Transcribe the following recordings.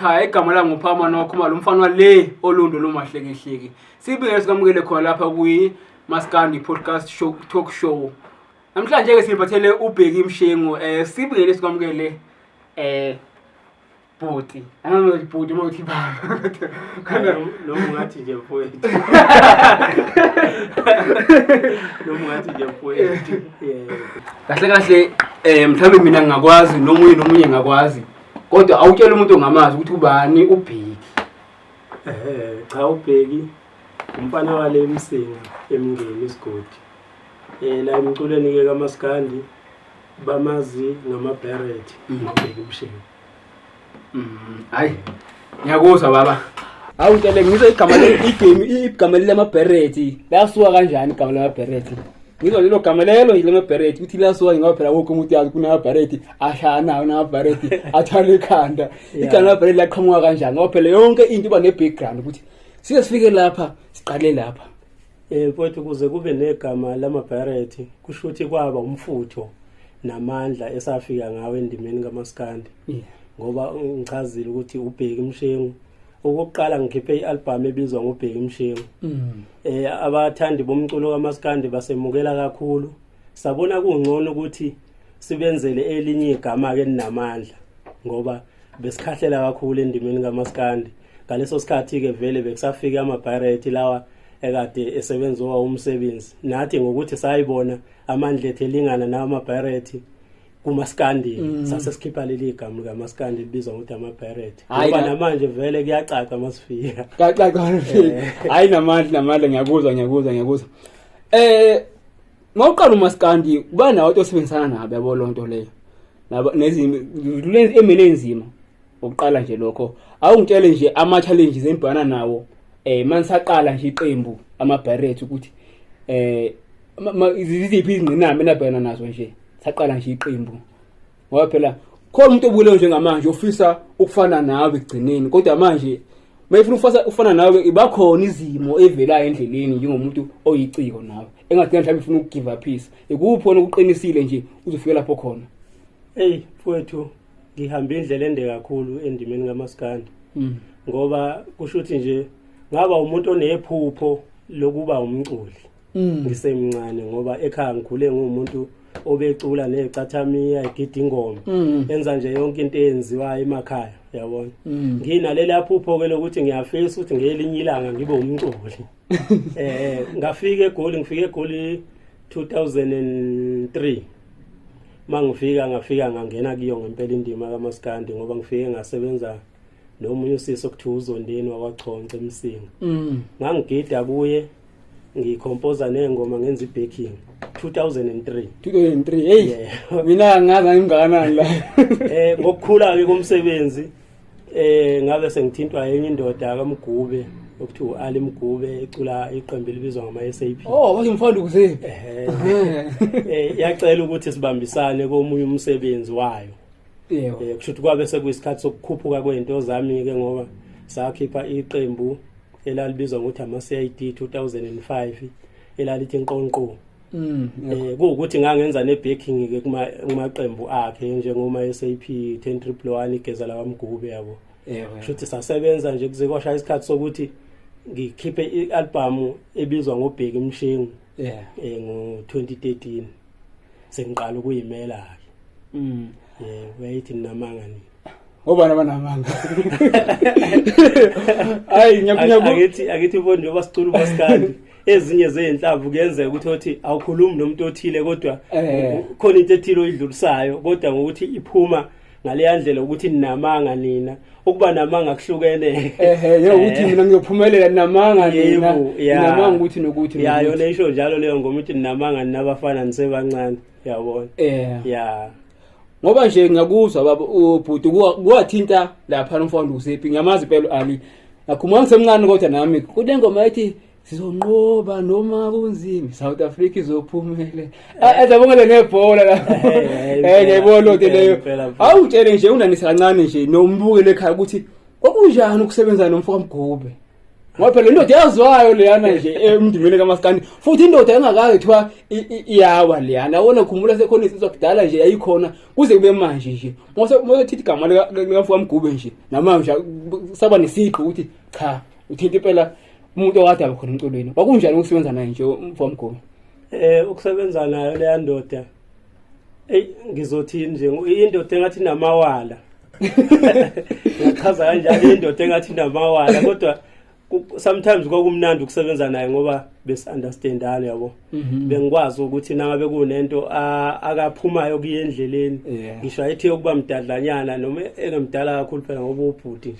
emakhaya. Igama lami nguPhamana waKhumalo, umfana wale olundo lomahlekehleke. Sibingelele sikamukele khona lapha kwi Maskandi Podcast Show Talk Show. Namhlanje ke siphathele uBheki Mshengu. Sibingelele sikamukele bhuti. Angazi bhuti uma uthi baba. Khona noma ungathi nje mfowethu. Noma ungathi nje mfowethu. Yeah. Kahle kahle mhlawumbe mina ngingakwazi nomunye nomunye ngakwazi. Kodwa awutshela umuntu ongamazi ukuthi ubani uBheki. Cha, uBheki umfana wale eMsinga, eMngeni isigodi. La emculweni ke kaMaskandi bamazi ngama-beret, uBheki Mshengu. Hayi. Ngiyakuzwa baba. Awutshele ngizwe igama le igame igama lama-beret. Lasuka kanjani igama lama-beret? Ngizwa lelo gama lelo nje lama-beret ukuthi lasuka ngoba phela wonke umuntu yazi kunama-beret ashaya nama-beret athwala ikhanda. Igama lama-beret laqhamuka kanjani? Ngoba phela yonke into iba ne-background ukuthi sike sifike lapha siqale lapha. Mfowethu, kuze kube negama lama-beret kusho ukuthi kwaba umfutho namandla esafika ngawo endimeni kaMaskandi. Ngoba ngichazile ukuthi uBheki Mshengu, okokuqala ngikhiphe i-album ebizwa ngoBheki Mshengu. Abathandi bomculo kaMaskandi basemukela kakhulu. Sabona kungcono ukuthi sibenzele elinye igama ke elinamandla ngoba besikhahlela kakhulu endimeni kaMaskandi. Ngaleso sikhathi ke vele bekusafika ama-pirate lawa ekade esebenziwa umsebenzi. Nathi ngokuthi sayibona amandla ethu elingana nawo ama-pirate kumaskandi, sase sikhipha leli gama likaMaskandi libizwa ngokuthi ama-pirate. Hhayi, ngoba namanje vele kuyacaca masifika. Kacaca masifika. Hayi, namandla namandla, ngiyakuzwa ngiyakuzwa ngiyakuzwa. Mawuqala uMaskandi kuba nawe osebenzisana nabo, yabo lonto leyo. Nabo nezimo emene enzima. Ukuqala nje lokho, awungitshele nje ama challenges enibhekana nawo manisaqala nje iqembu ama-beret ukuthi iziphi izingqinamba enabhekana nazo nje saqala nje iqembu, ngoba phela khona umuntu obuleyo njengamanje ofisa ukufana nawe ekugcineni, kodwa manje mayifuna ukufana nawe iba khona izimo evelayo endleleni njengomuntu oyiciko nawe engagcina mhlawumbe ifuna ukugive up. Ikuphi khona ukuqinisile nje uzofika lapho khona? Hey mfowethu, ngihambe indlela ende kakhulu endimeni kaMaskandi ngoba kusho ukuthi nje ngaba umuntu onephupho lokuba umculi ngisemncane, ngoba ekhaya ngikhule ngumuntu obecula necathamiya, egida ingoma, enza nje yonke into eyenziwayo emakhaya, yabona. Nginaleli phupho ke lokuthi ngiyafisa ukuthi ngelinye ilanga ngibe umculi. Ngafika eGoli, ngifike eGoli 2003. Mangifika ngafika ngangena kuyo ngempela indima kaMaskandi ngoba ngifike ngasebenza nomunye usisi okuthiwa uZondeni wakwaChonce eMsinga. Ngangigida kuye, ngikhompoza nengoma, ngenza i-backing 2003. 2003, hey. Yeah. Mina ngazi ngimngakanani la. Ngokukhula ke komsebenzi ngabe sengithintwa enye indoda kaMgube okuthiwa uAli Mgube, ecula iqembu elibizwa ngama SAP. Oh, wathi mfana ukuze. Yacela ukuthi sibambisane komunye umsebenzi wayo. Kusho ukuthi kwabe sekuyisikhathi sokukhuphuka kwento zami ke ngoba sakhipha iqembu elalibizwa ngokuthi ama CID 2005 elalithi Nqonqo. Kuwukuthi ngangenza ne-backing ke kumaqembu akhe njengoma SAP 10111, igeza lakamgube, yabo. Kusho ukuthi sasebenza nje kuze kwashaya isikhathi sokuthi ngikhiphe i-album ebizwa ngoBheki Mshengu ngo-2013, sengiqala ukuyimela ke. Yebo, yayithi "Ninamanga nini". Ngoba nabanamanga. Hayi, ngiyakunya. Akithi ubona njengoba sicula uMaskandi, ezinye zezinhlamvu kuyenzeka ukuthi othi awukhulumi nomuntu othile kodwa khona into ethile oyidlulisayo, kodwa ngokuthi iphuma ngaleya ndlela ukuthi "ninamanga nina", ukuba namanga kuhlukene. Ehe, yebo, ukuthi mina ngiyophumelela, namanga nina. Yebo, ya. Namanga ukuthi nokuthi Ya. nokuthi. Yona isho njalo leyo ngoma ukuthi "ninamanga nina abafana nisebancane", yabona. Ngoba nje ngiyakuzwa baba ubhuti kuwathinta lapha umfana usephi, ngiyamazi impela Ali. Ngakhuluma ngisemncane kodwa nami kule ngoma ethi "Sizonqoba noma kunzima, South Africa izophumele". Azabongele nebhola la. Ngiyayibona loo nto leyo. Impela, impela. Awutshele nje unanisa kancane nje nombukele ekhaya ukuthi kwakunjani ukusebenza nomfo kaMgube. Ngoba phela indoda yaziwayo leyana nje emndimeni kaMaskandi, futhi indoda engakaze kuthiwa iyawa leyana. Yabona, khumbula sekhona insizwa kudala nje yayikhona kuze kube manje nje. Mose mose igama likaMfuka Mgube nje namanje saba nesiqi ukuthi cha, uthinta impela umuntu okade abe khona emculweni. Kwakunjani ukusebenza naye nje umfo Mgube? Ukusebenza nayo leya ndoda, ey, ngizothini nje, indoda engathi namawala, ngichaza kanjalo, indoda engathi namawala, kodwa sometimes kwakumnandi ukusebenza naye ngoba besi-understandana, yabo. Bengikwazi ukuthi nangabe kunento akaphumayo kuye endleleni, ngisho ayethe ukuba mdadlanyana noma engemdala kakhulu phela ngoba ubhuti nje,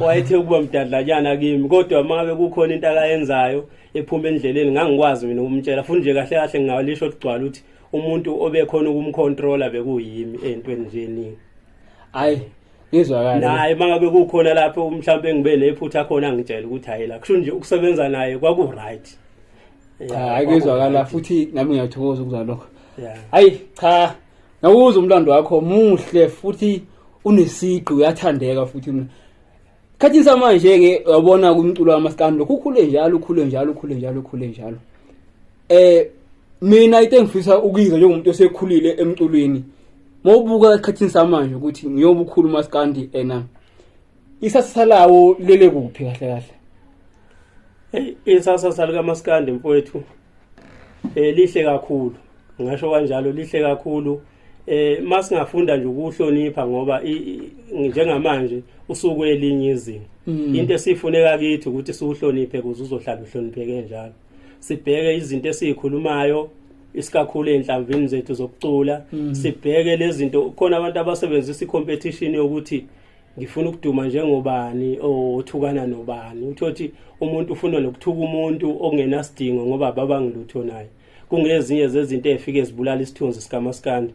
wayethe ukuba mdadlanyana kimi, kodwa uma ngabe kukhona into akayenzayo ephuma endleleni, ngangikwazi mina ukumtshela. Futhi nje kahle kahle ngingalisho kugcwala ukuthi umuntu obekhona ukumcontrola bekuyimi ey'ntweni nje eningi. Hayi, ngizwakala. Naye mangabe kukhona lapho mhlawumbe ngibe nephutha khona, ngitshela ukuthi hayi la. Kusho nje ukusebenza naye kwaku right. Cha, hayi, kuyezwakala futhi nami ngiyathokoza ukuzwa lokho. Hayi cha, ngawuzwa umlando wakho, muhle futhi unesiqi, uyathandeka futhi. Mina khathini samanje ke uyabona kumculo wamaskandi lokhu ukhule njalo, ukhule njalo, ukhule njalo, ukhule njalo. Mina into engifisa ukuyizwa njengomuntu osekhulile emculweni, mawubuka esikhathini samanje ukuthi ngiyobe ukhula umaskandi, ena isasasa lawo lele kuphi kahle kahle? Hey, isasasa likaMaskandi mfowethu lihle kakhulu, ngisho kanjalo, lihle kakhulu. Masingafunda nje ukuhlonipha ngoba njengamanje usuku elinye izinga. Into esifuneka kithi ukuthi siwuhloniphe ukuze uzohlala uhlonipheke njalo. Sibheke izinto esizikhulumayo, isikakhulu ey'nhlamvini zethu zokucula. Sibheke lezi zinto, khona abantu abasebenzisa i-competition yokuthi ngifuna ukuduma njengobani othukana nobani. Uthothi umuntu ufuna nokuthuka umuntu okungenasidingo ngoba babangilutho naye. Kungezinye zezinto ezifike zibulala isithunzi sikaMaskandi,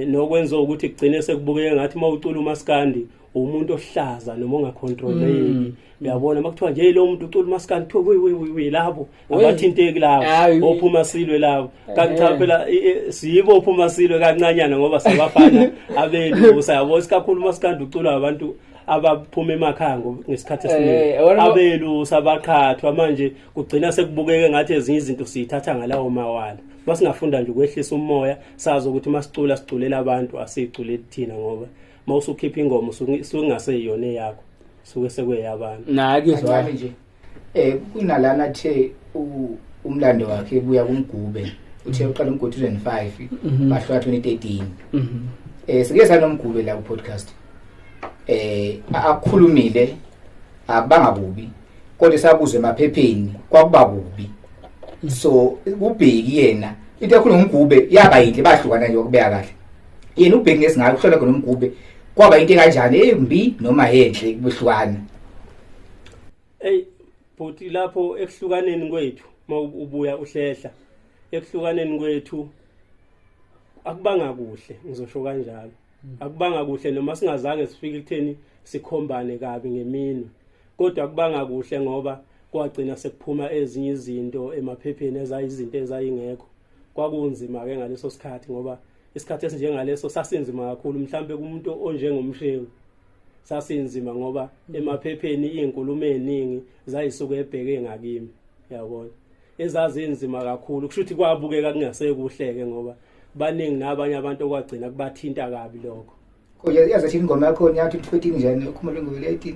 nokwenza ukuthi kugcine sekubukeka ngathi uma ucula uMaskandi umuntu ohlaza noma ongacontroleki. Uyabona, makuthiwa nje lo muntu ucula uMaskandi, kuthiwa we we we labo abathinteki labo, ophuma silwe labo. Kanti cha phela, siyibo ophuma silwe kancanyana ngoba sabafana abelu, sayabo, isikakhulu uMaskandi uculwa abantu abaphuma emakhaya ngesikhathi esiningi, abelu sabaqhathwa. Manje kugcina sekubukeke ngathi ezinye izinto siyithatha ngalawo mawala. Masingafunda nje ukwehlisa umoya, sazi ukuthi masicula siculela abantu, asiyiculeli thina, ngoba mawusukhipha ingoma usuke ungaseyiyona eyakho, suke sekweyabantu. Naye kuyezwakala. Kancane nje, kunalana the umlando wakhe buya kuMgube, uthe uqala umgube 2005, bahluka 2013. Sike sanomgube la ku podcast, akukhulumile akubanga kubi, kodwa sakuzwe emaphepheni kwakuba kubi. So kubheki yena into ekhuluma umgube yaba yinhle, bahlukana nje ukubeka kahle. Yena ubheki ngesingayo ukuhlola khona umgube kwaba into kanjani, embi noma yenhle kubehlukana? Ey bhuti, lapho ekuhlukaneni kwethu, mawubuya uhlehla ekuhlukaneni kwethu, akubanga kuhle, ngizosho kanjalo, akubanga kuhle. Noma singazange sifike ekutheni sikhombane kabi ngeminwe, kodwa akubanga kuhle ngoba kwagcina sekuphuma ezinye izinto emaphepheni ezayizinto ezayingekho. Kwakunzima ke ngaleso sikhathi ngoba isikhathi esinjengaleso sasinzima kakhulu, mhlambe kumuntu onjengomshengu sasinzima, ngoba emaphepheni izinkulumo eziningi zayisuke ebheke ngakimi, yabona, ezazinzima kakhulu. Kusho ukuthi kwabukeka kungasekuhleke ngoba baningi nabanye abantu okwagcina kubathinta kabi lokho. Koje yazathi ingoma yakho ya 2014 njani, ukhumula ingoma le 18?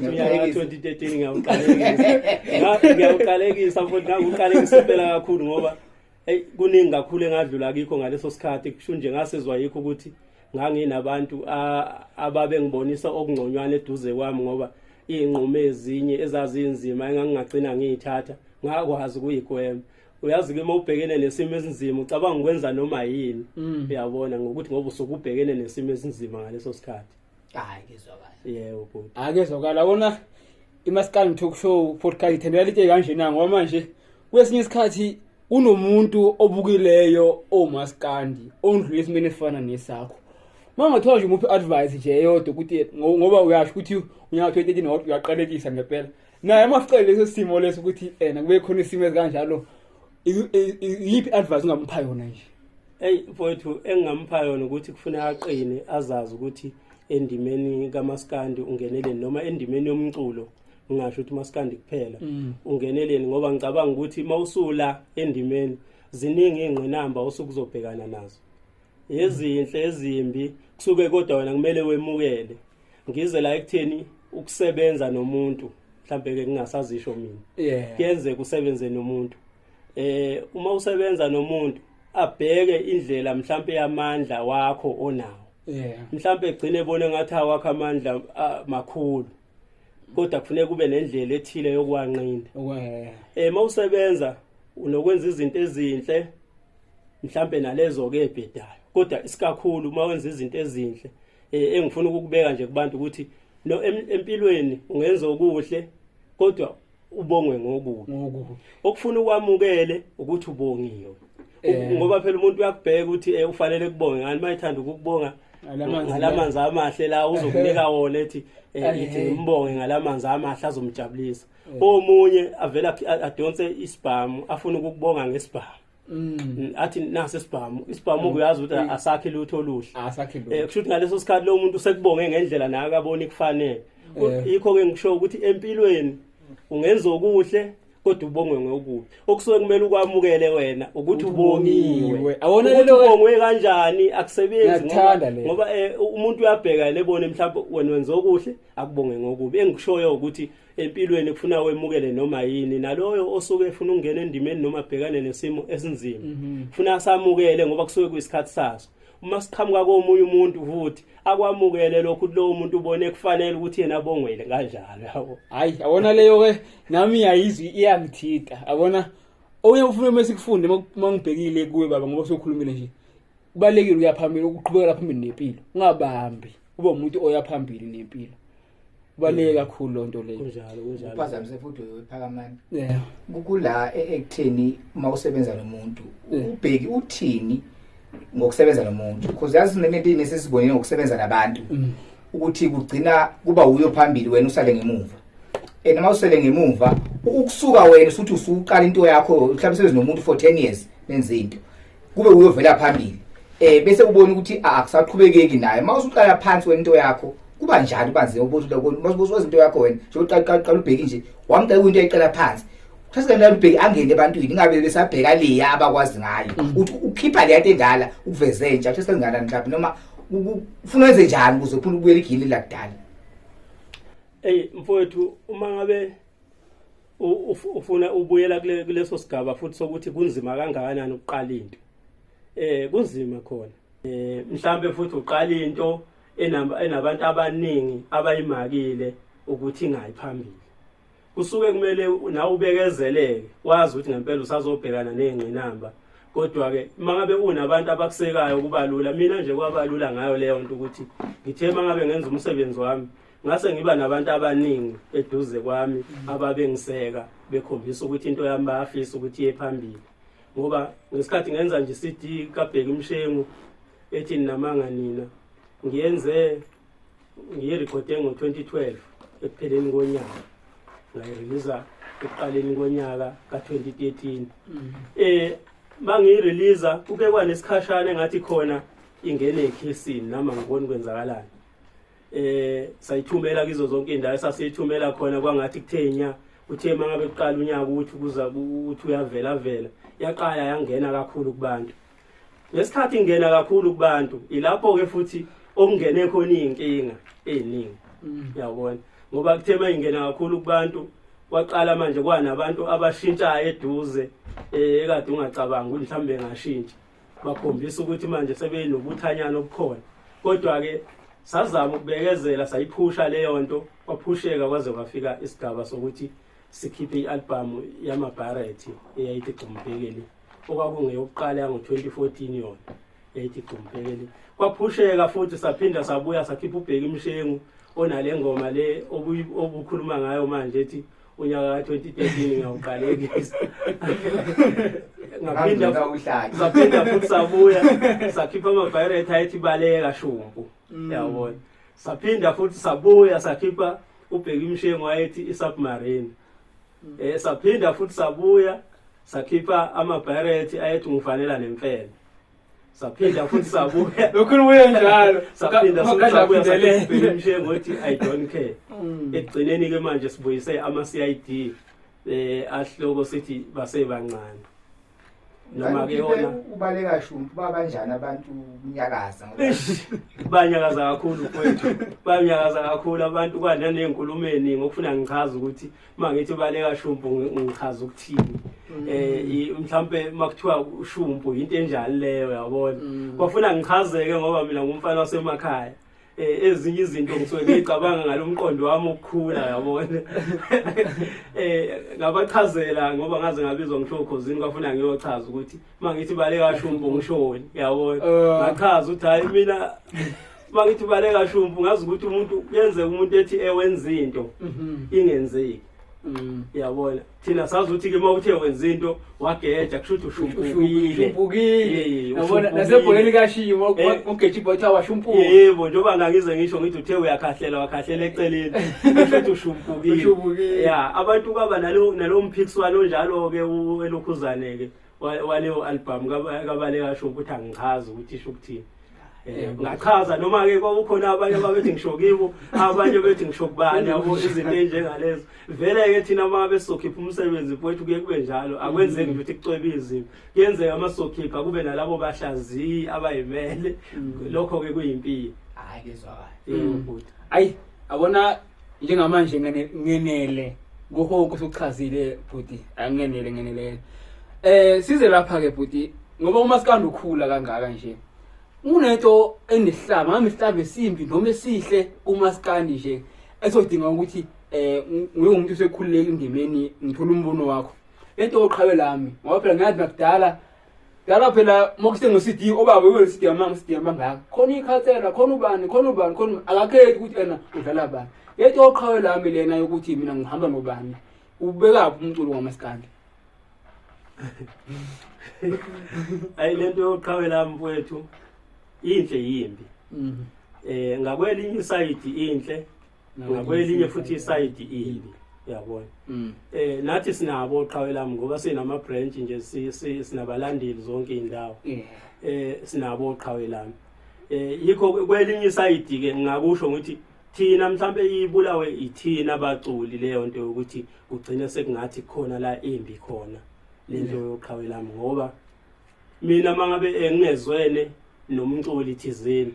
Unyaka ka-2013 ngiyawuqalekisa, ngiyawuqalekisa futhi, ngakuqalekisa impela kakhulu ngoba hey, kuningi kakhulu engadlula kikho ngaleso sikhathi. Kusho nje ngasizwa yikho ukuthi nganginabantu ababe ngibonisa okungconywana eduze kwami, ngoba iy'nqumo ezinye ezazinzima engangingagcina ngiyithatha ngakwazi ukuyigwema. Uyazi-ke uma ubhekene nesimo esinzima ucabanga ukwenza noma yini, uyabona, ngokuthi ngoba usuke ubhekene nesimo esinzima ngaleso sikhathi. Hayi, kezwakala. Yebo bhuti. Akezwakala wona. Imaskandi Talk Show podcast ithendela lite kanje na, ngoba manje kwesinye isikhathi kunomuntu obukileyo omaskandi ondlule esimeni esifana nesakho, mangathiwa nje umuphi advice nje eyodwa ukuthi ngoba uyasho ukuthi unyaka 2013 wawuthi uyaqalekisa ngempela, naye maficele leso simo leso ukuthi ena kube khona isimo esikanjalo, iyiphi advice ungampha yona nje? Eyi mfowethu, engingampha yona ukuthi kufuneka aqine, azazi ukuthi endimeni kaMaskandi ungeneleni noma endimeni yomculo. Ngingasho ukuthi umaskandi kuphela. Ungeneleni ngoba ngicabanga ukuthi mawusula endimeni ziningi ingqinamba osukuzobhekana nazo. Ezinhle ezimbi kusuke kodwa wena kumele wemukele. Ngize la ekutheni ukusebenza nomuntu mhlambe ke ngingasazisho mina. Kuyenzeka usebenze nomuntu. Uma usebenza nomuntu abheke indlela mhlambe yamandla wakho onawo. Mhlambe egcine ebone ngathi awakho amandla makhulu. Kodwa kufuneka kube nendlela ethile yokwanqinda. Mawusebenza unokwenza izinto ezinhle mhlambe nalezo ke ebhedayo. Kodwa isikakhulu uma wenza izinto ezinhle engifuna ukukubeka nje kubantu ukuthi no empilweni ungenza okuhle kodwa ubongwe ngokubi. Okufuna ukwamukele ukuthi ubongiwe. Ngoba phela umuntu uyakubheka ukuthi ufanele kubonge ngani mayithanda ukukubonga ngalamanzi amahle la uzokunika wona ethi ithi ngimbonge ngalamanzi amahle azomjabulisa. Omunye avela adonse isibhamu afuna ukukubonga ngesibhamu. Athi nasi isibhamu, isibhamu uyazi ukuthi asakhe lutho oluhle. Asakhe lutho. Kusho ukuthi ngaleso sikhathi lo muntu usekubonge ngendlela naye akaboni kufanele. Yikho ke ngisho ukuthi empilweni ungenza okuhle kodwa ubongwe ngokubi. Okusuke kumele ukwamukele wena ukuthi ubongiwe. Awona lelo ubongwe kanjani akusebenzi ngoba umuntu uyabheka lebone mhlawumbe wena wenza okuhle akubonge ngokubi. Engikushoyo ukuthi empilweni kufuna wemukele noma yini naloyo osuke efuna ukungena endimeni noma abhekane nesimo esinzima. Kufuna asamukele ngoba kusuke kuyisikhathi saso. Uma siqhamuka komunye umuntu futhi akwamukele lokho ukuthi lowo muntu ubone kufanele ukuthi yena abongwele kanjalo yabo. Hayi yabona leyo ke nami iyayizwi iyangithinta. Yabona okunye ufuna uma sikufunde uma ngibhekile kuwe baba ngoba usukhulumile nje. Kubalekile uya phambili ukuqhubekela phambili nempilo. Ungabambi ube umuntu oya phambili nempilo. Kubaluleke kakhulu lonto leyo. Kunjalo kunjalo. Uphazamise futhi uyiphakamani. Yeah. Kula ekutheni uma usebenza nomuntu ubheki uthini ngokusebenza nomuntu because yazi sinento esisibonile ngokusebenza nabantu ukuthi kugcina kuba uyo phambili wena usale ngemuva. And uma usele ngemuva ukusuka wena usuthi usuqala into yakho mhlawumbe sebenza nomuntu for 10 years nenza into kube uyovela phambili bese ubona ukuthi akusaqhubekeki naye uma usuqala phansi wena into yakho kuba njani kuba nzima ukuthi lokho uma into yakho wena nje uqala ubheki nje wamcela into ayiqala phansi kuthatha kanjani ubheki angene ebantwini ingabe besabheka leya abakwazi ngayo uthi ukhipha leya nto endala ukuveze entsha kuthatha kangakanani mhlawumbe noma ufuna wenze njani ukuze uphinde ubuyele igili lakudala? Ey mfowethu uma ngabe ufuna ubuyela kuleso sigaba futhi sokuthi kunzima kangakanani ukuqala into. Kunzima khona. Mhlambe futhi uqala into enabantu abaningi abayimakile ukuthi ingayi phambili. Kusuke kumele nawe ubekezeleke wazi ukuthi ngempela usazobhekana nezingqinamba. Kodwa ke mangabe unabantu abakusekayo kubalula. Mina nje kwabalula ngayo leyo nto ukuthi ngithe mangabe ngenza umsebenzi wami ngase ngiba nabantu abaningi eduze kwami ababengiseka bekhombisa ukuthi into yami bayafisa ukuthi iye phambili. Ngoba ngesikhathi ngenza nje CD kaBheki Mshengu ethi namanga nina ngiyenze ngiyirekhode ngo-2012 ekupheleni konyaka ngayirelease ekuqaleni konyaka ka-2013. Mangiyirelease kuke kwanesikhashana engathi khona ingene ekhisini nami angiboni kwenzakalani. Sayithumela kizo zonke indawo esasiyithumela khona kwangathi kuthenya uthe mangabe kuqala unyaka ukuthi kuza ukuthi uyavela vela yaqala yangena kakhulu kubantu. Ngesikhathi ingena kakhulu kubantu ilapho ke futhi okungene khona izinkinga eziningi. Uyabona ngoba kuthe mayingena kakhulu kubantu kwaqala manje kwanabantu abashintshayo eduze ekade ungacabanga ukuthi mhlambe ngashintsha bakhombisa ukuthi manje sebenobuthanyana obukhona. Kodwa ke sazama ukubekezela sayiphusha leyo nto kwaphusheka kwaze kwafika isigaba sokuthi sikhiphe i-album yamaBarrett eyayithi Gxumbhekeli okwakungeyokuqala yango-2014 yona eyayithi Gxumbhekeli. Kwaphusheka futhi saphinda sabuya sakhipha uBheki Mshengu onale ngoma le obukhuluma ngayo manje ethi unyaka ka-2013 ngiyawuqalekisa. Ngaphinda futhi sabuya sakhipha amaBarrett ayethi baleka shumpu yabona. Saphinda futhi sabuya sakhipha uBheki Mshengu ayethi isubmarine. Saphinda futhi sabuya sakhipha amaBarrett ayethi ngifanela nemfene. Saphinda futhi sabuya lokhu ubuye njalo saphinda futhi sabuya sakhipha uBheki Mshengu othi I don't care. Ekugcineni ke manje sibuyise ama CID ahloko sithi basebancane. Noma ke yona ubaleka shumpu babanjani abantu unyakaza ngoba banyakaza kakhulu mfowethu, banyakaza kakhulu abantu kwadla nezinkulumo eziningi okufuna ngichaze ukuthi mangithi baleka shumpu ngichaza ukuthini. Mhlambe makuthiwa ushumpu into enjani leyo yabona. Kwafuna ngichazeke ngoba mina ngumfana wasemakhaya. Ezinye izinto ngisuke ngicabanga ngalomqondo wami ukukhula yabona. Ngabachazela ngoba ngaze ngabizwa ngisho okhozini kwafuna ngiyochaza ukuthi mangithi baleka shumpu ngishoni yabona. Ngachaza ukuthi hayi mina mangithi baleka shumpu ngazi ukuthi umuntu kuyenzeka umuntu ethi ewenza into ingenzeki. Yabona thina sazi ukuthi ke mawuthe wenza into wageja kusho ukuthi ushumpukile. Ushumpukile. Yabona nasebholeni kashiwo ugeja ibhola washumpuka. Yebo njengoba ngangize ngisho ngithi uthe uyakhahlela wakhahlela eceleni kusho ukuthi ushumpukile. Ya abantu kwaba nalo mphikiswano njalo ke elokhuzane ke waleyo album kabaleka shumpu ukuthi angichazi ukuthi isho ukuthini. Ngachaza noma ke kwakukhona abanye ababethi ngisho kibo abanye bethi ngisho kubani yabo izinto enjengalezo. Vele ke thina uma besokhipha umsebenzi mfowethu kuye kube njalo akwenzeki nje ukuthi kucwebe izinto kuyenzeka uma sokhipha kube nalabo bahlaziyi abayimele lokho ke kuyimpilo. Hayi kezwakala. Yebo bhuti. Ayi abona njengamanje ngenele kuhonke usuchazile bhuti angenele ngenele. Size lapha ke bhuti ngoba umaskandi ukhula kangaka nje. Unento enehlamba noma isihlamba esimbi noma esihle umaskandi nje esodinga ukuthi ngiwumuntu osekhululeke endimeni ngithola umbono wakho. Lento oqhawe lami ngoba phela ngiyazi nakudala dala phela mokusengo CD obaba uwe CD amanga CD amangaka khona ikhathela khona ubani khona ubani khona akakhethi ukuthi yena udlala bani. Lento oqhawe lami lena yokuthi mina ngihamba nobani ubekaphi umculo wamaskandi. Ayi lento yoqhawe lami mfowethu inhle yimbi. Ngakwelinye isayidi inhle ngakwelinye futhi isayidi imbi uyabona. Nathi sinabo oqhawe lami ngoba sinama branch nje sinabalandeli zonke indawo. Sinabo oqhawe lami. Yikho kwelinye isayidi ke ngingakusho ukuthi thina mhlambe ibulawe ithina abaculi leyo nto yokuthi kugcine sekungathi khona la imbi khona lento yoqhawe lami ngoba mina mangabe ngingezwene nomculi thizeni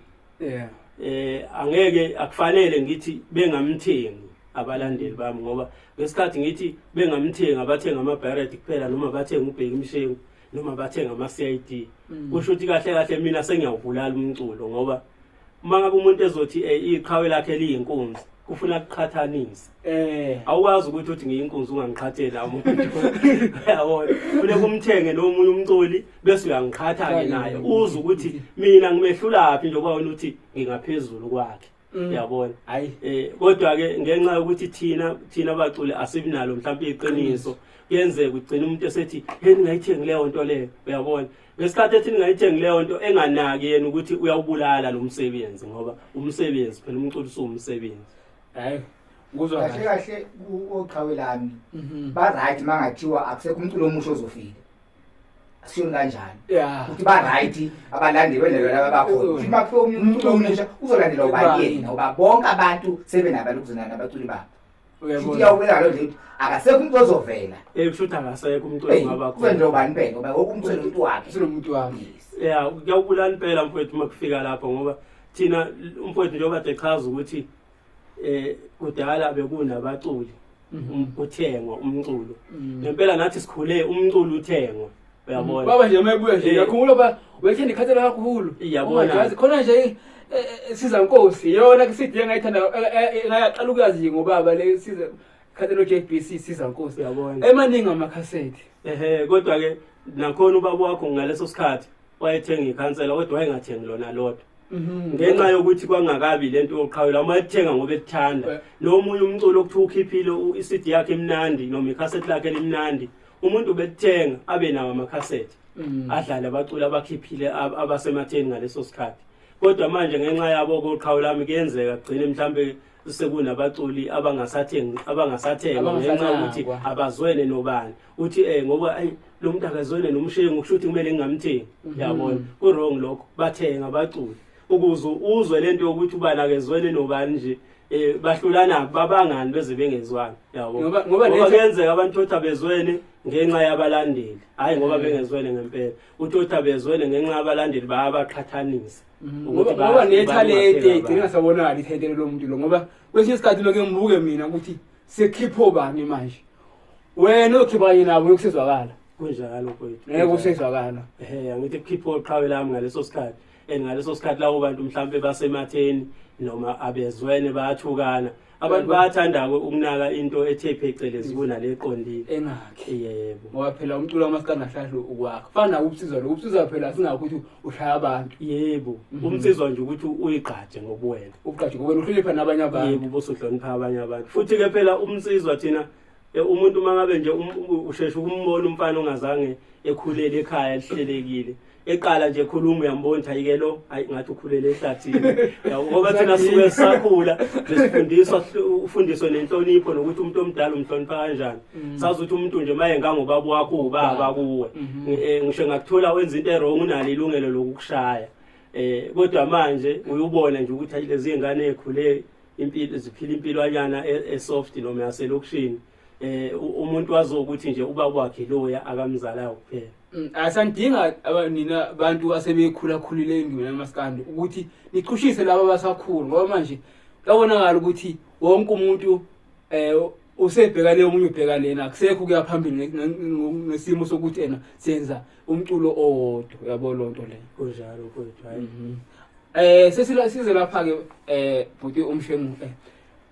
angeke akufanele ngithi bengamthengi abalandeli bami ngoba ngesikhathi ngithi bengamthengi abathenga ama-Barrett kuphela noma bathenga uBheki Mshengu noma bathenga ama-CID kusho ukuthi kahle kahle mina sengiyawubulala umculo ngoba uma ngabe umuntu ezothi iqhawe lakhe liyinkunzi kufuna kuqhathanise. Awukwazi ukuthi uthi ngiyinkunzi ungangiqhathela umuntu. Uyabona ufune kumthenge nomunye umculi bese uyangiqhatha ke naye uze ukuthi mina ngimehlulaphi njengoba wena uthi ngingaphezulu kwakhe. Uyabona hayi kodwa ke ngenxa yokuthi thina abaculi asibinalo mhlawumbe iqiniso kuyenzeka ugcina umuntu esethi hey ningayithengi leyo nto leyo. Uyabona ngesikhathi ethi ningayithengi leyo nto enganaki yena ukuthi uyawubulala lo msebenzi ngoba umsebenzi phela umculo usuwumsebenzi. Hayi kuzwa kahle kahle oqhawe lami ba right mangathiwa akusekho umculo omusha ozofika asiyoni kanjani ukuthi ba right abalandeli wendlela laba bakhona futhi makufika umculo omusha uzolandelwa ubani yena ngoba bonke abantu sebenabantu kuzona nabaculi babo. Futhi iyawubeka lo nje ukuthi akasekho umuntu ozovela. Kusho ukuthi akasekho umuntu ongaba khona. Kuzenje ubani phela ngoba wonke umuntu unomuntu wakhe. Unomuntu wakhe. Yeah, kuyawubulala impela mfowethu uma kufika lapho ngoba thina umfowethu njengoba echaza ukuthi kudala bekunabaculi uthengwa umculo. Ngempela nathi sikhule umculo uthengwa. Uyabona. Baba nje mayebuya nje uyakhumbula ba wayethanda ikhathela kakhulu. Iyabona. Khona nje siza Nkosi yona ke CD engayithanda ngayaqala ukuyazi ngobaba le siza khathelo JBC siza Nkosi. Uyabona. Emaningi amakhasethi. Ehhe kodwa ke nakhona ubaba wakho ngaleso sikhathi wayethenga ikhansela kodwa wayengathengi lona lodwa. Ngenxa yokuthi kwangakabi lento yoqhawela uma ethenga ngoba ethanda lo munye umculo okuthiwa ukhiphile iCD yakhe emnandi noma ikhasethi lakhe limnandi umuntu bethenga abe nawo amakhasethi adlale abaculi abakhiphile abasematheni ngaleso sikhathi. Kodwa manje ngenxa yabo koqhawe lami kuyenzeka kugcine mhlambe sekunabaculi abangasathengi ngenxa yokuthi abazwene nobani uthi ngoba ayi lo muntu akazwene nomshengu kusho ukuthi kumele ngingamthengi. Yabona ku wrong lokho bathenga abaculi ukuze uzwe lento yokuthi ubani akezwene nobani nje. Bahlulana babangani beze bengezwani, yabo. Ngoba kuyenzeka abantu otha bezwene ngenxa yabalandeli, hayi ngoba bengezwene ngempela. Uthi otha bezwene ngenxa yabalandeli bayabaqhathanisa. Ngoba nethalente igcina ngasabonakali ithalente lo muntu lo, ngoba kwesinye isikhathi lokho ngibuke mina ukuthi sekhipho bani manje. Wena okhipha kanye nabo yokusizwakala. Kunjalo mfowethu. Ngeke kusizwakala. Angithi kukhipha oqhawe lami ngaleso sikhathi. And ngaleso sikhathi labo bantu mhlambe basematheni noma abezwene bayathukana. Abantu bayathanda ukunaka into ethe phecelezi kunale eqondile. Engakhe. Yebo. Ngoba phela umculo wamaskandi ahlahlo ukwakha. Fana ubusizwa lo, ubusizwa phela singakho ukuthi ushaya abantu. Yebo. Umsizwa nje ukuthi uyigqaje ngobuwena. Ugqaje ngobuwena, uhlonipha nabanye abantu. Yebo, ubosuhlonipha abanye abantu. Futhi ke phela umsizwa thina umuntu mangabe nje usheshe ukumbona umfana ongazange ekhulele ekhaya elihlelekile. Eqala nje ekhuluma uyambona ukuthi ayike lo, hayi ngathi ukhulele ehlathini. Yabo, ngoba thina sisuke sisakhula besifundiswa, ufundiswe nenhlonipho nokuthi umuntu omdala umhlonipha kanjani. Sazi ukuthi umuntu nje maye ngangobaba wakho ubaba kuwe. Ngisho ngakuthola wenza into erong unalo ilungelo lokukushaya. Kodwa manje uyubona nje ukuthi hayi lezi ngane ekhule impilo ziphila impilwanyana esoft noma yaselokishini. Umuntu wazokuthi nje ubaba wakhe loya akamzalayo kuphela. Asandinga nina bantu asebekhula khulile endimeni yamaskandi ukuthi nichushise laba abasakhula, ngoba manje kuyabonakala ukuthi wonke umuntu usebheka le, omunye ubheka lena, akusekho kuya phambili ngesimo sokuthi ena senza umculo owodwa, uyabo loo nto leyo. Kunjalo mfowethu, hayi. Sesila size lapha ke bhuti uMshengu,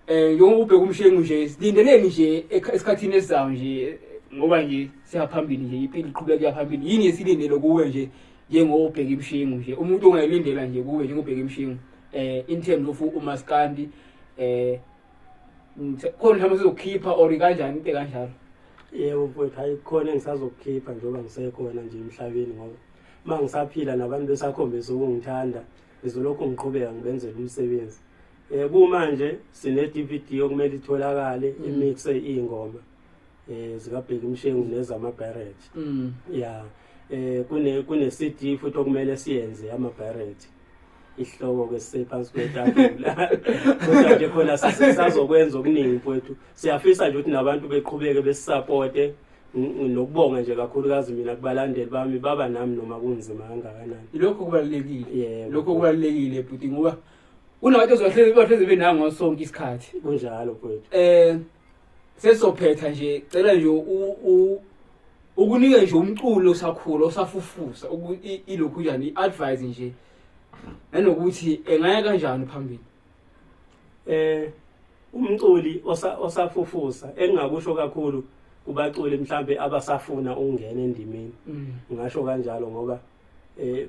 njengoba ubheka uMshengu nje, silindeleni nje esikhathini esizayo nje, ngoba nje siyaphambili nje, impilo iqhubeka iyaphambili. Yini esilindele kuwe nje njengobheka iMshengu nje, umuntu ongayilindela nje kuwe njengobheka iMshengu, in terms of umaskandi, khona mhlawumbe sizokhipha or kanjani into kanjalo? Yebo mfowethu, hayi khona engisazokukhipha njengoba ngisekhona nje emhlabeni, ngoba uma ngisaphila nabantu besakhombisa ukungithanda ngizolokhu ngiqhubeka ngibenzela umsebenzi. Kumanje sine DVD okumele itholakale, imixe iy'ngoma zikaBheki Mshengu nezama-Barrett. Ya, kune CD futhi okumele siyenze ama-Barrett. Isihloko ke sisephansi kwetafula. Kodwa nje khona sisazokwenza okuningi mfowethu. Siyafisa nje ukuthi nabantu beqhubeke besupporte, nokubonga nje kakhulukazi mina kubalandeli bami, baba nami noma kunzima kangakanani. Lokho kubalulekile. Yebo. Lokho kubalulekile bhuti, ngoba kunabantu ozohlezi bahlezi benango sonke isikhathi. Kunjalo mfowethu. Sesophetha nje, cela nje ukunike nje umculo osakhula osafufusa, ilokhu njani i-advice nje, nanokuthi engaya kanjani phambili. Umculi osafufusa engingakusho kakhulu kubaculi mhlambe abasafuna ukungena endimeni. Ngingasho kanjalo ngoba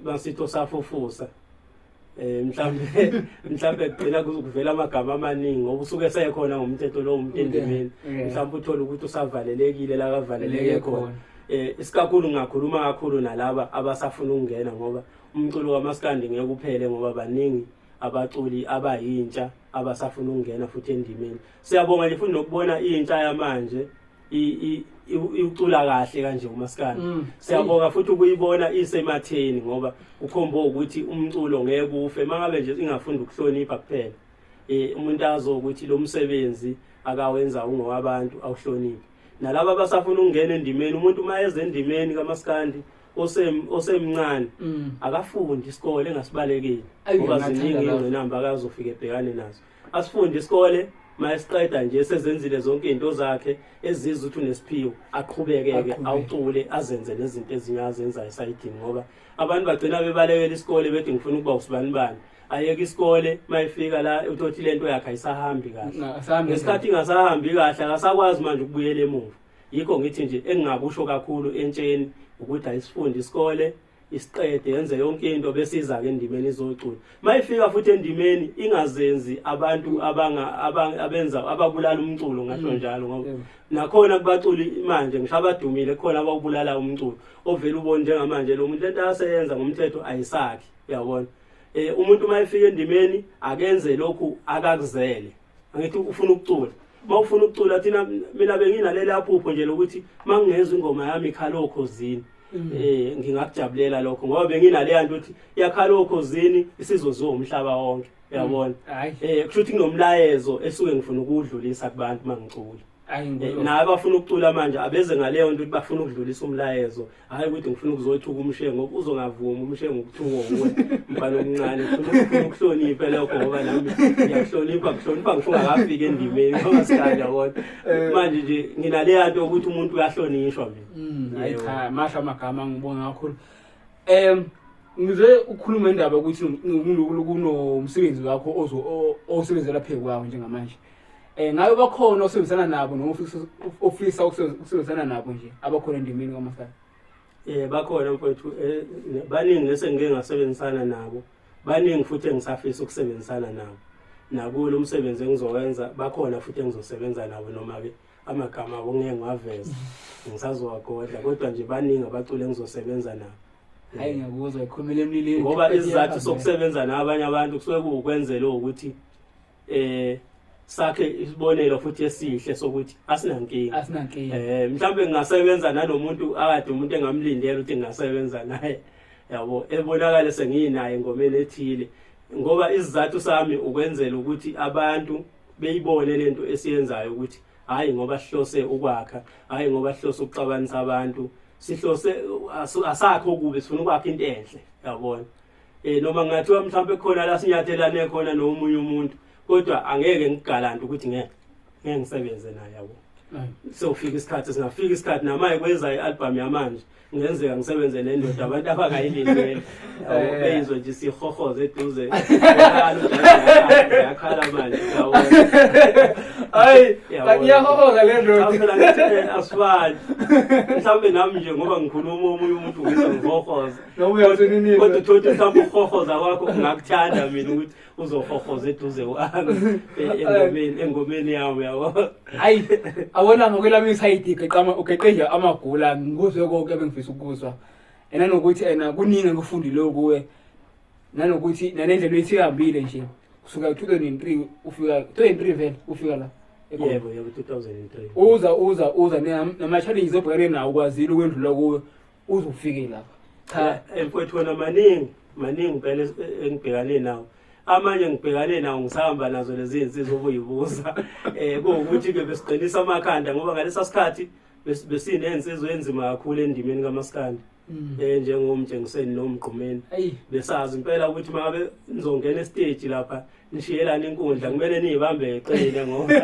basithi osafufusa mhlambe kugcina kuvela amagama amaningi ngoba usuke sekhona ngomthetho lo umuntu endimeni. Mhlambe uthola ukuthi usavalelekile la kavaleleke khona. Isikakhulu ngingakhuluma kakhulu nalaba abasafuna ukungena, ngoba umculo kaMaskandi ngeke uphele ngoba baningi abaculi abayintsha abasafuna ukungena futhi endimeni. Siyabonga nje futhi nokubona intsha yamanje iucula kahle kanje uMaskandi. Siyabonga futhi ukuyibona isematheni, ngoba kukhomba ukuthi umculo ngeke ufe mangabe nje ingafunda ukuhlonipha kuphela. Umuntu azo ukuthi lo msebenzi akawenza ungowabantu awuhloniphe. Nalabo abasafuna ukungena endimeni, umuntu uma eze endimeni kaMaskandi osemncane akafundi isikole engasibalekile, ngoba ziningi ingqinamba akazofika ebhekane nazo. Asifunde isikole, mayesiqeda nje sezenzile zonke izinto zakhe ezizwa ukuthi unesiphiwo, aqhubeke-ke awucule azenze nezinto ezinye azenzayo esayidini, ngoba abantu bagcina bebalekela isikole bethi ngifuna ukuba usibanibani. Ayeke isikole, mayefika la uthothi lento yakhe ayisahambi kahle. Ngesikhathi ingasahambi kahle akasakwazi manje ukubuyela emuva. Yikho ngithi nje engingakusho kakhulu entsheni ukuthi ayisifunde isikole, isiqede, yenze yonke into bese iza ke endimeni izocula. Mayifika futhi endimeni ingazenzi abantu abenza ababulala umculo, ngasho njalo, ngoba nakhona kubaculi manje ngisho abadumile khona abawubulala umculo ovela ubone njengamanje lo muntu lento aseyenza ngomthetho ayisakhi, uyabona. Umuntu mayefika endimeni akenze lokhu akakuzele. Angithi ufuna ukucula, mawufuna ukucula thina mina benginaleli aphupho nje lokuthi mangingezwa ingoma yami ikhala okhozini. Ngingakujabulela lokho ngoba benginaleya nto ukuthi iyakhala okhozini isizoziwa umhlaba wonke, uyabona. Kusho ukuthi kunomlayezo esuke ngifuna ukuwudlulisa kubantu mangicula. Naye abafuna ukucula manje abeze ngaleyo nto ukuthi bafuna ukudlulisa umlayezo, hhayi ukuthi ngifuna ukuzothuka uMshengu, ngoba uzongavumi uMshengu ukuthukwa wuwe mfana omncane. Ngifuna ukuhloniphe lokho ngoba nami ngiyakuhlonipha, kuhlonipha ngisho ungakafiki endimeni ngoba sikade, yabona. Manje nje nginaleya nto yokuthi umuntu uyahlonishwa mina. Hayi cha, masha amagama, ngibonga kakhulu. Ngize ukukhuluma indaba ukuthi kunomsebenzi wakho osebenzela phezu kwawo njengamanje. Ngabe bakhona osebenzisana nabo noma ofisa ukusebenzisana nabo nje abakhona endimeni kaMaskandi? Bakhona mfowethu, baningi nesengike ngasebenzisana nabo, baningi futhi engisafisa ukusebenzisana nabo. Nakulo umsebenzi engizowenza bakhona futhi engizosebenza nabo, noma-ke amagama abo ngeke ngiwaveze, ngisazowagodla, kodwa nje baningi abaculi engizosebenza nabo. Hayi, ngiyakuzwa, ikhulumele emlileni. Ngoba isizathu sokusebenza nabanye abantu kusuke kuwukwenzela ukuthi sakhe isibonelo futhi esihle sokuthi asinankinga. Asinankinga. Mhlawumbe ngingasebenza nalomuntu akade umuntu engamlindela ukuthi ngingasebenza naye, yabo, ebonakale senginaye engomeni ethile, ngoba isizathu sami ukwenzela ukuthi abantu beyibone lento esiyenzayo ukuthi hayi ngoba sihlose ukwakha, hayi ngoba sihlose ukuxabanisa abantu, sihlose asakho okubi, sifuna ukwakha into enhle, yabona. Noma ngathiwa mhlawumbe khona la sinyathelane khona nomunye umuntu, kodwa angeke ngikugalante ukuthi ngeke ngeke ngisebenze naye, yabo. Sewufika isikhathi, singafika isikhathi namaye kwenza i-album yamanje, kungenzeka ngisebenze nendoda abantu abangayilindele, yabo, beyizwe nje sihohoze eduze, yakhala manje, yabo. Hayi, kanti iyahohoza le ndoda. Cha, phela ngithi, asifani mhlawumbe nami nje ngoba ngikhuluma omunye umuntu ngizwa ngihohoza. Noma uyawuthi Kodwa uthole ukuthi mhlawumbe ukuhohoza kwakho ungakuthanda mina ukuthi uzohohoza eduze kwami engomeni yami, yabo. Hayi, awona ngokwelami isayidi geqama ugeqe nje amagula, ngikuzwe konke ebengifisa ukuzwa. Nanokuthi ena kuningi engikufundile kuwe, nanokuthi nanendlela oyithihambile nje kusuka 2003 ufika 2003 vele ufika la eGoli. Yebo, 2003. Uza nama-challenges obhekene nawo, ukwazile ukwendlula kuwe uze ufike lapha, cha. Mfowethu, wona maningi maningi impela engibhekane nawo. Amanye ngibhekane nawo ngisahamba nazo lezi zinsizwa obuyibuza, kuwukuthi-ke besiqinisa amakhanda ngoba ngalesa sikhathi besinensizwa enzima kakhulu endimeni kamaskandi, njengomtshengiseni nomgqumeni. Besazi impela ukuthi mangabe nizongena esiteji lapha nishiyelana inkundla, kumele niyibambe eqine ngoba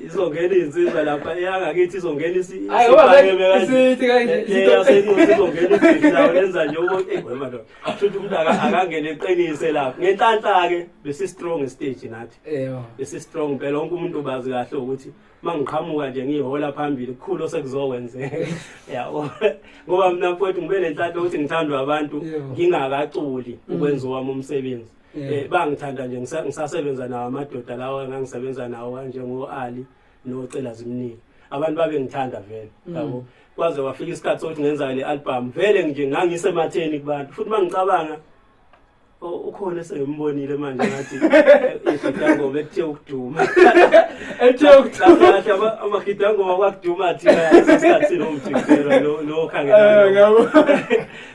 izongena iy'nsizwa lapha eyangakithi izongena Hayi, ngoba isiphakeme kanje. Isithi kanje. Yasenusi izongena ibhishi lenza nje ukuthi eyi wena madoda, shuthi umuntu akangene eqinise lapha. Ngenhlanhla-ke besi-strong esiteji nathi. Besi-strong phela, wonke umuntu ubazi kahle ukuthi uma ngiqhamuka nje ngiyihola phambili kukhulu osekuzokwenzeka, yabo, ngoba mina mfowethu ngibe nenhlanhla ukuthi ngithandwa abantu ngingakaculi ukwenza owami umsebenzi. Bangithanda nje ngisasebenza nawo amadoda lawa engangisebenza nawo kanjengo-Ali noCela Zimnike, abantu babengithanda vele, yabo, kwaze kwafika isikhathi sokuthi ngenza le album vele nje ngangisematheni kubantu. Futhi mangicabanga, ukhona esengimbonile manje ngathi igidangoma ekuthe ukuduma. Ethe ukuduma. Kahle kahle amagidangoma kwakuduma thina esikhathini nomjikelo lo khangela. Ngiyabo.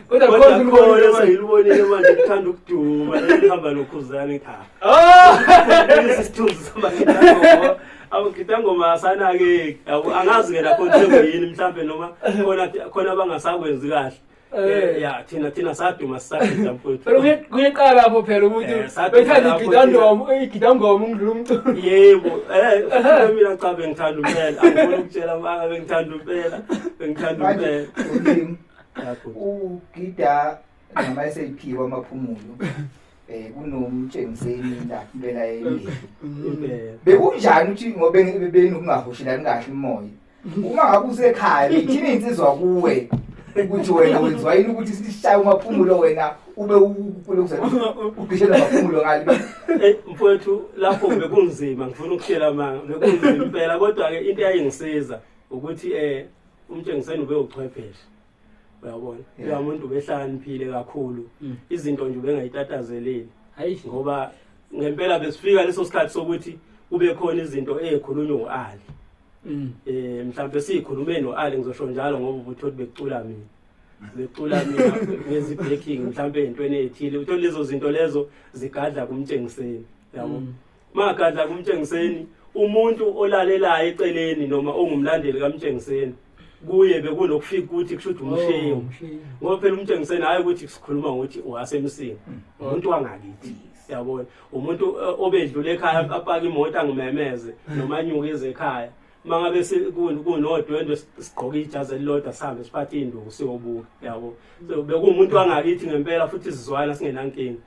Kodwa kodwa khona khona ulibonile manje. Esengilibonile manje kuthanda ukuduma lihamba nokhuzane, cha. Lesi sithunzi samagidangoma, amagidangoma asanakeki, yabo, angazi-ke lapho sekuyini mhlampe noma khona khona abangasakwenzi kahle. Ya, thina saduma sisagida mfowethu. Phela kuyeqala lapho phela ukuthi Saduma bethanda lapho. igidangoma, igidangoma ukudlula umculo. Yebo, futhi mina cha, bengithanda impela, angifuni ukutshela amanga, bengithanda impela, bengithanda Manje impela. ulimi Yakho. ugida nama SAP kwamaphumulo, kunomtshengiseni la impela yendlela. Impela. Bekunjani ukuthi ngoba benokungahoshelani kahle umoya uma ngabe usekhaya, bethini insizwa kuwe ukuthi wena wenziwa yini ukuthi sishaye umaphumulo, wena ube ugishela amaphumulo ngale? Mfowethu, lapho bekunzima, ngifuna ukutshela manga, bekunzima impela, kodwa ke into eyayingisiza ukuthi umtshengiseni ube uchwepheshe, uyabona. Uyamuntu ubehlakaniphile kakhulu, izinto nje ubengayitatazeli, Hayi. ngoba ngempela besifika leso sikhathi sokuthi kube khona izinto ezikhulunywa u-Ali. Mhlawumbe sikhulume no-Ali, ngizosho njalo ngoba ubutholi bekucula mina, becula mina ngezi-backing mhlawumbe ey'ntweni ey'thile, uthole lezo zinto lezo zigadla kumtshengiseni, yabo. Magadla kumtshengiseni, umuntu olalelayo eceleni noma ongumlandeli kamtshengiseni, kuye bekunokufika ukuthi kusho ukuthi umshengu, ngoba phela umtshengiseni hhayi ukuthi sikhuluma ngokuthi owasemsinga, umuntu wangakithi, yabona, umuntu obedlula ekhaya apake imoto angimemeze noma anyuke eze ekhaya. Mangabe kunodwendwe sigqoke ijazi elilodwa sihambe siphathe induku siyobuka, yabo. So bekuwumuntu wangakithi ngempela, futhi sizwana singenankinga.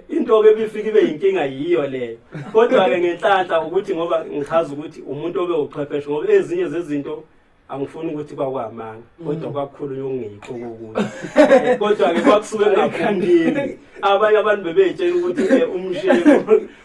Into ke ebifika ibe yinkinga yiyo leyo, kodwa ke ngenhlanhla ukuthi ngoba ngichaza ukuthi umuntu obe uchwepheshe, ngoba ezinye zezinto angifuni ukuthi kwakwamanga, kodwa kwakukhulunywa okungekho kokunye. Kodwa-ke kwakusuke kungaphumkimi. Abanye abantu bebey'tshela ukuthi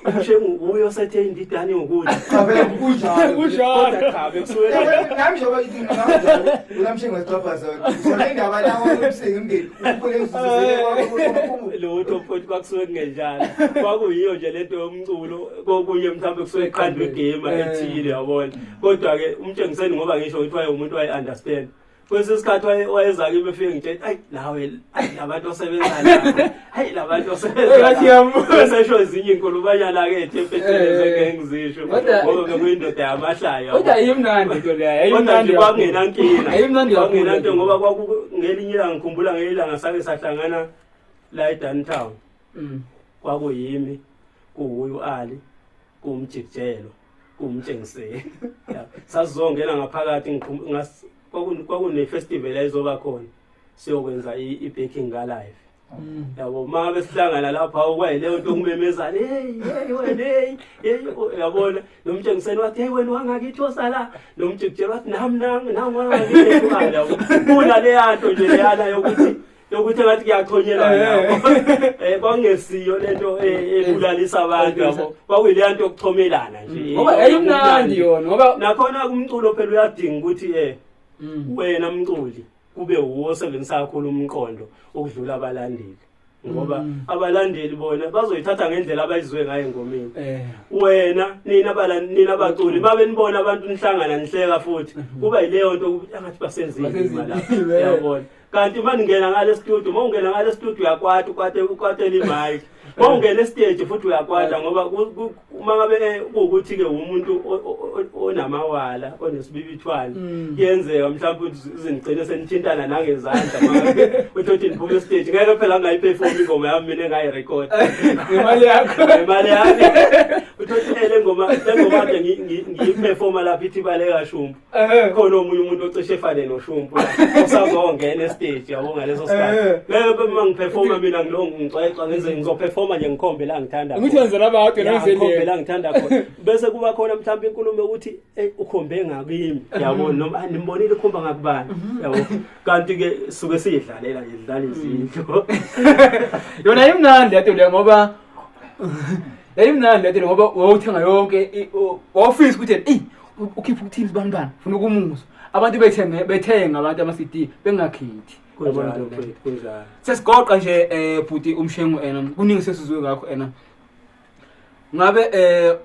umshengu uye osethe indidane yokuthi. Cha phela kunjalo. Kunjalo. Kodwa cha, bekusuke Nami njengoba ithi nami unamshengu wesixhaphaza. Sona indaba lawo umsingi umndeni. Ukhule uzuzele. Lutho futhi, kwakusuke kungenjalo, kwakuyiyo nje lento yomculo, kokunye mhlawumbe kusuke kuqandwa igame ethile, yabona. Kodwa-ke umtshengiseni, ngoba ngisho ukuthi wayewumuntu waye-understand, kwesinye isikhathi wayeza kimi efike ngitshela, ayi nawe, ayi labantu osebenza nabo, hayi labantu osebenza Ngathi nabo." yambuza. Bese ezinye iy'nkulumanyana-ke ethi phecelezi engeke ngizisho, ngoba bekuyindoda yamahlaya. Kodwa ayimnandi into leyo. Kodwa Ayimnandi nje kwakungenankinga. Ayimnandi kakhulu. Kwakungenanto, ngoba kwaku ngelinye ilanga, ngikhumbula ngelinye ilanga sake sahlangana la eDuntown. Kwakuyimi, kuwuye u-Ali, kuwumjikijelo, kuwumtshengiseli. Ya, sasizongena ngaphakathi, kwakune-festival ayizoba khona, siyokwenza i-backing ka-live, yabo. Uma ngabe sihlangana lapha, okwayileyo nto kumemezana, hey hey wena, hey hey, uyabona, nomtshengiseni wathi, hey wena wangakithi osala, nomjikijelo wathi, nami nami nami wangakithi, yabo. Kunaleya nto nje leyana yokuthi engathi kuyachonyelwa yabo. Kwakungesiyo lento ebulalisa abantu, yabo, kwakuyileya nto yokuchomelana nje. Ngoba yayimnandi yona, ngoba Nakhona kumculo phela uyadinga ukuthi wena mculi kube wuwo osebenzisa kakhulu umqondo ukudlula abalandeli, ngoba abalandeli bona bazoyithatha ngendlela abayizwe ngayo engomeni. Wena, nina baculi, babe nibona abantu nihlangana nihleka, futhi kuba yileyo nto ukuthi angathi basenzile Basenzile, lapha, eh. yabona. Kanti uma ningena ngale studio, uma ungena ngale studio uyakwata, ukwate, ukwatela imic. Uma ungena estage futhi uyakwata, ngoba uma ngabe kuwukuthi-ke umuntu onamawala, onesibibithwane, kuyenzeka mhlawumbe ukuthi ize nigcine senithintana nangezandla. Uma ngabe uthi uthi niphume estage, ngeke phela ngingayiperform ingoma yami mina engayirekhodi Ngemali yakho. Ngemali yami. Uthi le ngoma kade ngiyiperforma lapha ithi baleka shumpu, khona omunye umuntu ocishe efane noshumpu usazongena estage, yabo, ngaleso sikhathi. Ngeke uma ngiperforma mina ngilo ngixoxa ngenze, ngizoperforma nje ngikhombe la ngithanda Ukuthi khona. wenzela abantu Ya, wena ngikhombe wenzele. la ngithanda khona, bese kuba khona mhlawumbe inkulumo yokuthi ukhombe ngakimi, yabo, noma "Ah, nimbonile ukhomba ngakubani," yabo. Kanti ke suke siyidlalela nje, sidlala izindlu. Yona imnandi lento leyo, ngoba yayimnandi lento leyo, ngoba wawuthenga yonke wawufisa ukuthi eyi ukhiphe ukuthini sibantwana, ufuna ukumuzwa abantu bethenge, bethenga abantu ama-CD bengakhethi. Yabona Kunjalo into leyo. mfethu, kunjalo. Sesigoqa nje, bhuti umshengu, ena kuningi sesizwe ngakho. Ena ngabe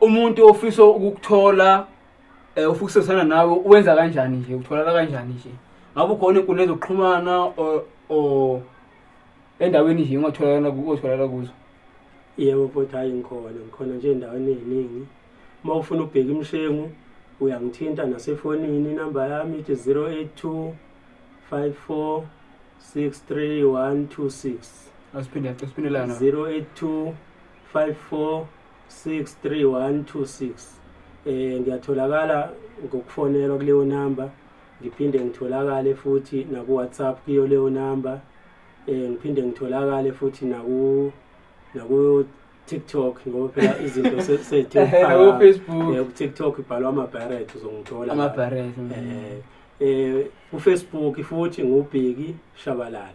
umuntu ofisa ukukuthola, ufisa ukusebenzisana nawe, uwenza kanjani nje, utholakala kanjani nje? Ngabe ukhona inkundla zokuxhumana or endaweni nje ungatholakala kuzo? Yebo mfowethu, hayi ngikhona nje endaweni ey'ningi. Uma ufuna ubheka imshengu uyangithinta nasefonini, inamba yami ithi 082 54 63 126. Asiphinde, asiphindelana. 082 54 63126. Ngiyatholakala ngokufonelwa kuleyo namba, ngiphinde ngitholakale futhi naku WhatsApp kuyo leyo namba, ngiphinde ngitholakale futhi naku TikTok, ngoba phela izinto sethe Naku Facebook. Ku TikTok ibhalwa ama-Barrett, uzongithola. Ama-Barrett. Ku Facebook futhi ngubheki Shabalala.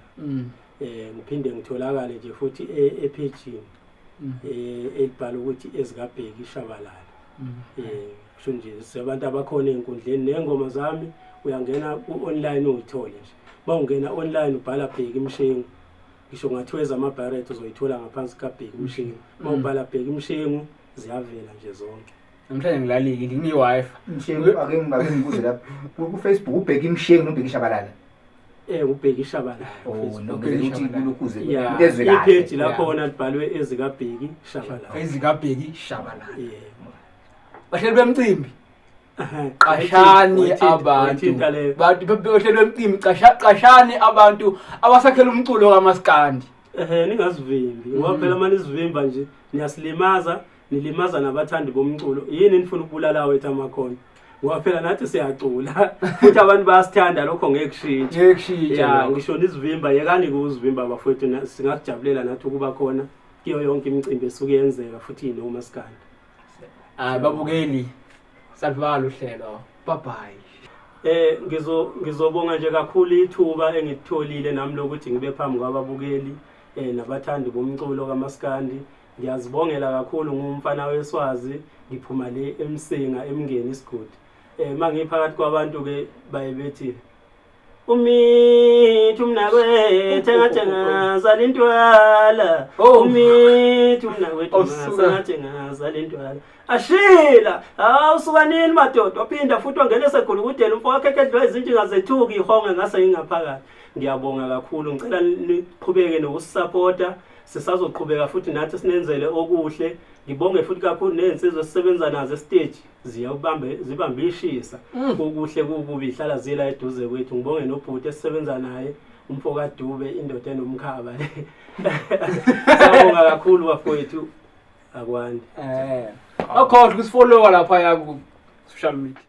Ngiphinde ngitholakale nje futhi epage elibhala ukuthi ezikabheki Shabalala. Kusho nje abantu abakhona ey'nkundleni ney'ngoma zami uyangena ku-online uyithole nje. Uma ungena online ubhala Bheki Mshengu, ngisho kungathiwa ezama-Barrett uzoyithola ngaphansi kaBheki Mshengu. Uma ubhala Bheki Mshengu ziyavela nje zonke. Namhlanje ngilalile ngine-Wi-Fi. Mshengu, ake ngibuze lapha ku-Facebook, uBheki Mshengu noBheki Shabalala? UBheki Shabalala. Oh no, ukuthi kulokhuze into ezwe kahle. Ipage lakhona libhalwe ezikaBheki Shabalala. EzikaBheki Shabalala. Yebo. Bahleli bemcimbi. Qashani abantu. Bantu bahleli bemcimbi, qashani abantu abasakhela umculo kaMaskandi. Ningazivimbi ngoba phela manje isivimba nje niyasilimaza, nilimaza nabathandi bomculo. Yini nifuna ukubulala wethu amakhono? Ngoba phela nathi siyacula futhi abantu bayasithanda, lokho ngeke kushintshe. Ngeke kushintshe. Ya, ngisho nizivimba, yekani ukuzivimba bafowethu, singakujabulela nathi ukuba khona kuyo yonke imicimbi esuke yenzeka futhi nomaskandi. Babukeli, salivala uhlelo. Bye bye. Ngizobonga nje kakhulu ithuba engilitholile nami lokuthi ngibe phambi kwababukeli nabathandi bomculo kaMaskandi. Ngiyazibongela kakhulu, ngumfana weSwazi, ngiphuma le eMsinga eMngeni isigodi. Mangiphakathi kwabantu ke baye bethi umithi umnakwethu engathi engazala intwala, umithi umnakwethu engathi engazala intwala. Ashila, awusuka nini madoda, waphinda futhi wangena esegulukudeni umfo wakhe edliwa izintshinga zethuki ihonge ngase ngingaphakathi. Ngiyabonga kakhulu, ngicela niqhubeke nokusupporta, sisazoqhubeka futhi nathi sinenzele okuhle. Ngibonge futhi kakhulu nezinsizwa esisebenza nazo estage, ziyawubambe zibambe ishisa okuhle kukubi, ihlala zila eduze kwethu. Ngibonge nobhuti esisebenza naye, umfo kaDube, indoda enomkhaba le. Siyabonga kakhulu bafowethu, akwande. Akhohle ukusifollowa lapha ya ku social media.